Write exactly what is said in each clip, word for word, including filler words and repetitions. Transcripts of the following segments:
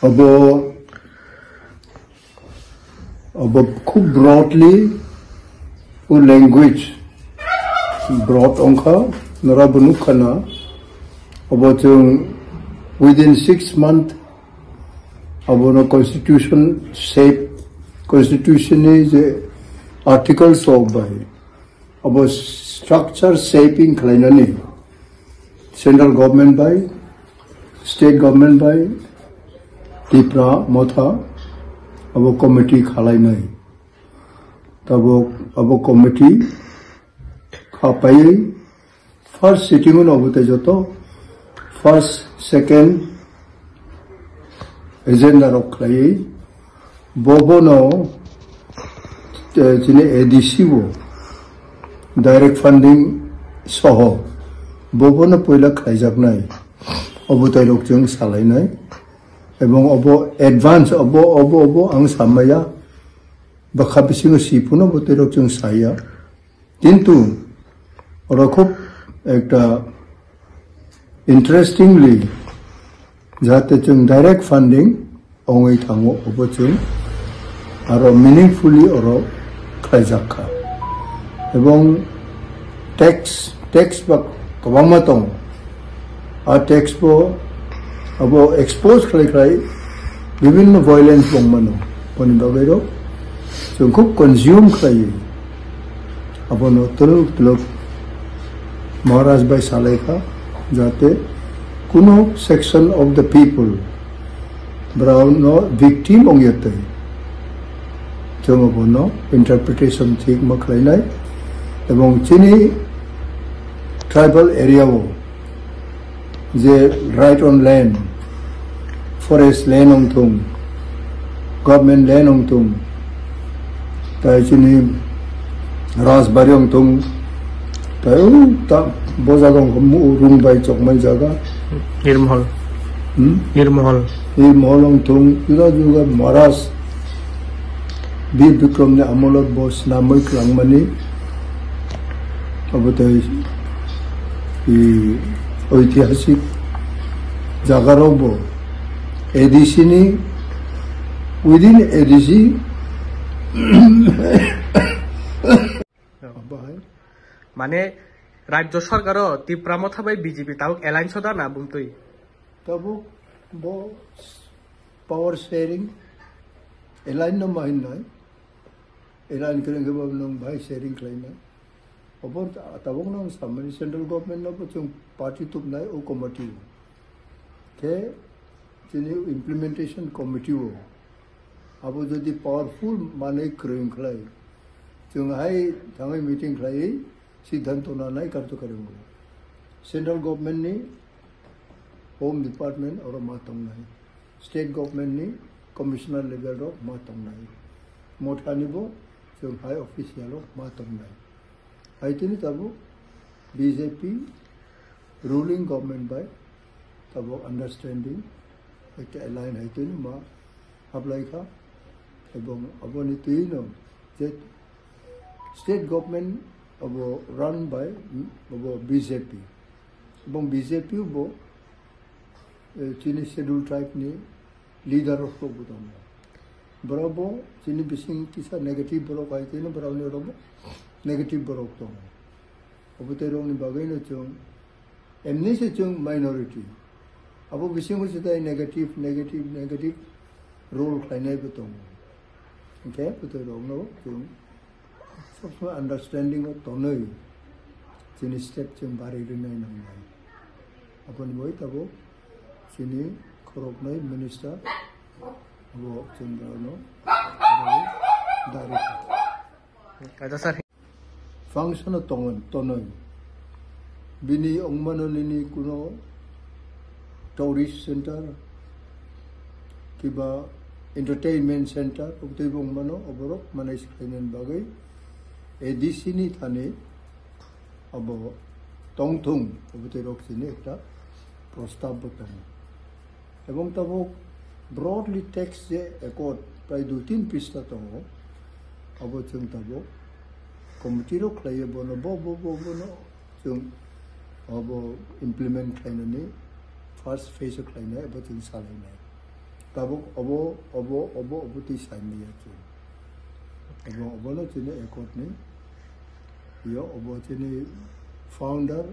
Abo, abo khub broadly o language broad ongkha, nora bo nukha na, abo chwng within six month abono constitution shape, constitution ni je articles of bai, abo structure shaping khlainani central government bai, state government bai, Tipra Motha abo committee khalainai. Tabuk abo committee khapaiwi first sitting o nobo tei joto first, second agenda rok khlaiwi bobono, eh, chini A D C o direct funding soho bobono poila khlaijaknai obo tei rok chwng salainai ebong obo advance obo, obo, obo ang samaya bwkha bisingo si phano bo tei rok chwng saya. Kintu oro khub ekta interestingly, jahate chwng direct funding ongwi thango, obo chwng aro meaningfully oro khlaijak kha. Ebong tax, tax ba kwbangma tongo. A tax bo abo expose khlai khlai bibhinno violence bong mano. Boni bagwi rok chwng khub consume khlaiwi abono twlwk twlwk Maharaj bai salai kha, jate kuno section of the people brao no victim ong ya twi. Chwng abono interpretation thik ma khlainai ebong chini tribal area o je right on land, forest land ong thung, government land ong thung, tai chini rajbari ong thung, tai o ta bo jaga ong kha mu rung bai chokmai jaga. Nirmohol. Hmm? Nirmohol. Nirmohol ong thung, juda juda Maharaj Bir Bikram ni amolo bo swnamwi kwlangmani, abo tei, i, oitihasik jagarokbo A D C ni, within A D C, bahai. Mane, Rajya Sarkar o Tipra Motha bai B J P tabuk alliance o da na bumtwi? Tabuk bo power sharing, alliance no ma hinwi. Alliance kwrwng khe bo nwng bahai sharing khlaina. Obo ta-, tabuk nwng samani central government no bo chwng party tubnai o committee o. Khe chini implementation committee o. Abo jodi powerful manwi kwrwng khlai, chwng hai thangwi meeting khlaiwi siddhanto nanai karjokari wngo. Central government ni Home Department oro ma tongnai, state government ni commissioner level rok ma tongnai, Motha ni bo chwng high official rok ma tongnai. Hai tini tabuk B J P ruling government bai tabuk understanding, ekta alliance hai tini ma hablai kha, ebong aboni twi no je state government abo run by abo B J P, ebong B J P bo, eh, chini schedule tribe ni leader rok bo tongo. Borok bo chini bising kisa negative borok hai tini borok ni rok bo negative borok tongo. Obo tei rok ni bagwi no chwng emni se chwng minority. Abo bisingo se tai negative, negative, negative role khlainai bo tongo. Hwnkhe bwtwi rok no chwng sob somoi understanding o tonwi chini step chwng bari rwnai nangnai. Aboni bagwi tabuk chini khoroknwi minister abo chwng borokno dari kha. Kaisa sir. Function o tongo, tonwi. Bini wngmano nini kuno tourist center, kiba entertainment center, obotwi bo wngmano, oborok manage khlainani bagwi A D C ni thani abo tongthung, obotwi rok chini ekta prostab bo tongo. Ebong tabuk broadly text je accord prai dui tin pista tongo, abo chwng tabuk committee rok khlaiwi bono bo, bo, bo, bono chwng abo implement khlainani first phase o khlainai abo chwng salainai. Tabuk obo, obo, obo, obo twi saimaya chwng. Obo, obono chini accord ni. Yo, obo chini founder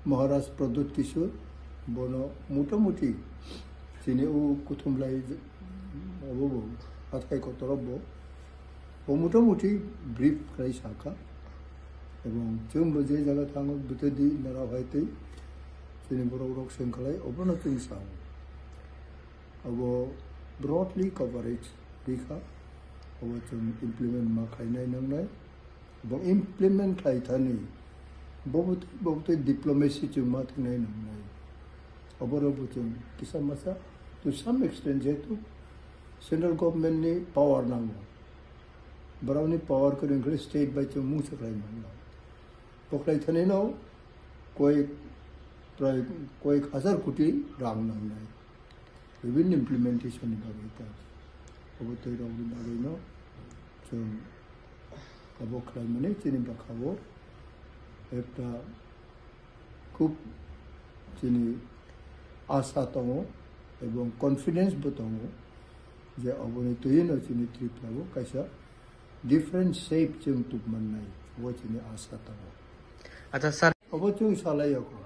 Maharaj Pradyut Kishore, bono motamuti chini o kuthumlai obo bo, hathai kotor bo. Bo motamuti brief khlai sakha. Ebong chwng bo je jaga thango, bwtwi di narao hai twi chini borok rok seng khlai, obono chwng sao. Abo broadly coverage rikha, abo chwng implement ma khainai nangnai. Bo implement khai thani, bo bwtwi, bo bwtwi diplomacy chwng ma thingnai nangnai. Oborok bo chwng kisa masa, to some extent, jehetu central government ni power nango. Borokni power kwrwng khe state bai chwng mungsa khlai mano. Bo khlai thani no koyek, prai koyek hazar koti rang nangnai. Bibhinno implementation ni bagwi ta. Obo tei rokni bagwi no chwng abo khlai mani chini bwkha o ekta khub chini asa tongo ebong confidence bo tongo je oboni twi no chini Tripura o kaisa different shape chwng tubmannai, obo chini asa tongo. Acha sir. Obo chwng salai yakho.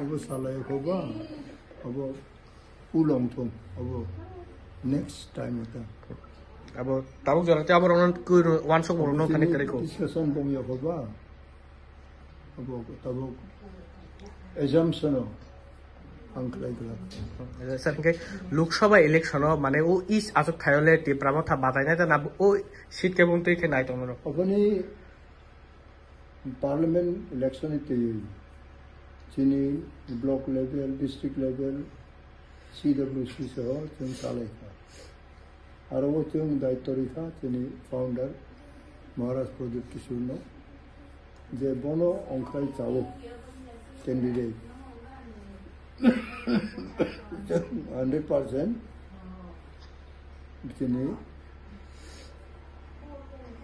Obo salai yakho ba, obo ulong thung, obo next time ata. Abo tabuk jora te abo rong kui wansok borok no khani kare ko. Discussion bong yakho ba. Abo tabuk assumption o ang khlai glak. Sir, hingke Lok Sabha election o mane o is aswk thaio le Tipra Motha batainai ta na o seat kebong twi khe nai tongno rok? Oboni parliament election ni twi chini block level, district level, C W C soho chwng salai kha. Aro o chwng daityo rikha chini founder Maharaj Pradyut Kishore no, je bono ongkhai chao candidate hundred percent chini,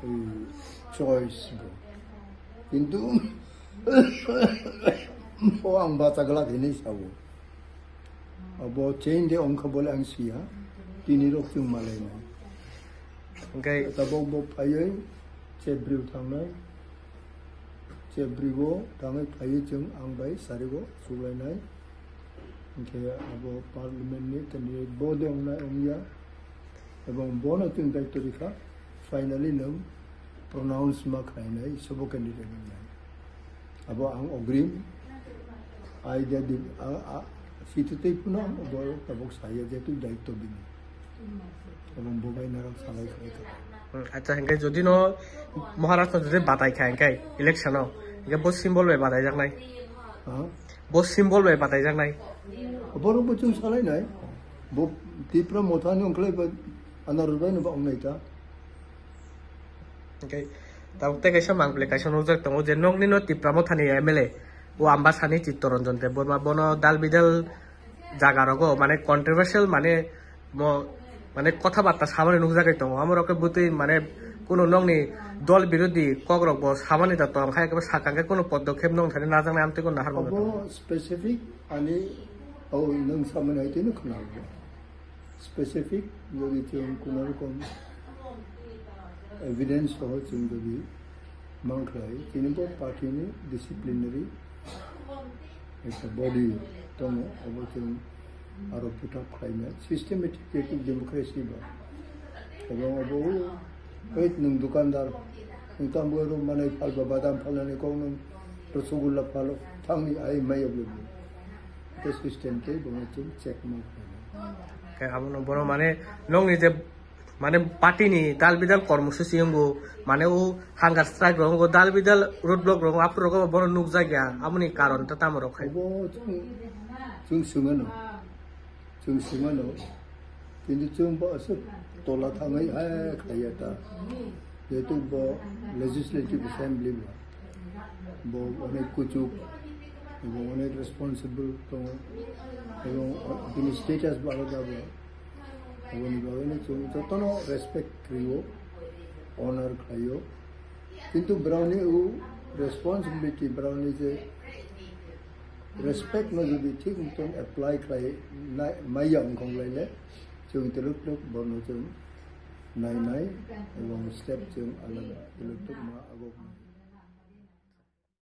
eh, choice bo. Kintu o ang bacha glak hinwi sao. Abo chain de ongkha bole ang siya, tini rok chwng malainai. Hingke tabok bo phaiwi chebrwi thangnai, chebrwi bo thangwi phaiwi chwng ang bai sarigo suklainai. Hingke abo parliament ni candidate bo de ongnai ongya, ebong bono chwng daityo rikha, finally nwng pronounce ma khlainai sobo candidate wngnai. Abo ang ogrim, idea di, a, a, sititei phano ang bo tabok saya jehetu daityo bini. Abo bo bai narok salai khlai kha. Hmm, acha, hingke jodi no Maharaj no jodi batai kha hingke election o, hingke bo symbol bai batai jaknai. Ha? Bo symbol bai batai jaknai. Borok bo chwng salai nai. Bo Tipra Motha ni ongkhlai ba anar bai no ba ongnai ta. Hingke tabuk tei kaisa mangpili kaisa nukjak tongo je nokni no Tipra Mothani M L A o Ambasani Chittaranjan Debbarma bono dal bidal jaga rogo mane controversial mane mo mane kotha batta samani nukjagwi tongo amo rok khe bwtwi mane kunu nokni dol birodhi kok rok bo samani da tong khe sakang khe kunu podokkhep nong thani najaknai amtwi kunu nahar manwi tongo. Obo specific ani o nwng samani hai twi no khwna. Specific jodi chwng kuno rokom evidence soho chwng jodi mankhlai, chini bo party ni disciplinary ekta body tongo, obo chwng aro put up khlaina systematic democracy ba. Ebong obo oi nwng dukandar, nwng tambo rw manai phalba badam phalnani kok nwng rosgulla phalo thangni ai mai obo. Te system tei bono chwng check ma khlaina. Khe abono bono mane nokni je mane party ni dal bidal kormo susi wngo mane o hunger strike rok wngo dal bidal road block rok wngo aphuru rok bono nukjak ya aboni karon ta tamo rok khai. Obo chwng, chwng swngano, chwng swngano, kintu chwng bo aswk tola thangwi hai khlaiya ta. Jehetu bo Legislative Assembly bo, bo onek kuchuk, ebong onek responsible tongo, ebong bini status bo alada bo. Aboni bagwi no chwng jotono respect khlaio, honor khlaio. Kintu borokni o responsibility, borokni je Respect no jodi thik motong apply khlai nai, maya wngkhong lai le, chwng teluk teluk bono chwng nai nai, ebong step chwng alak teluk teluk ma agok.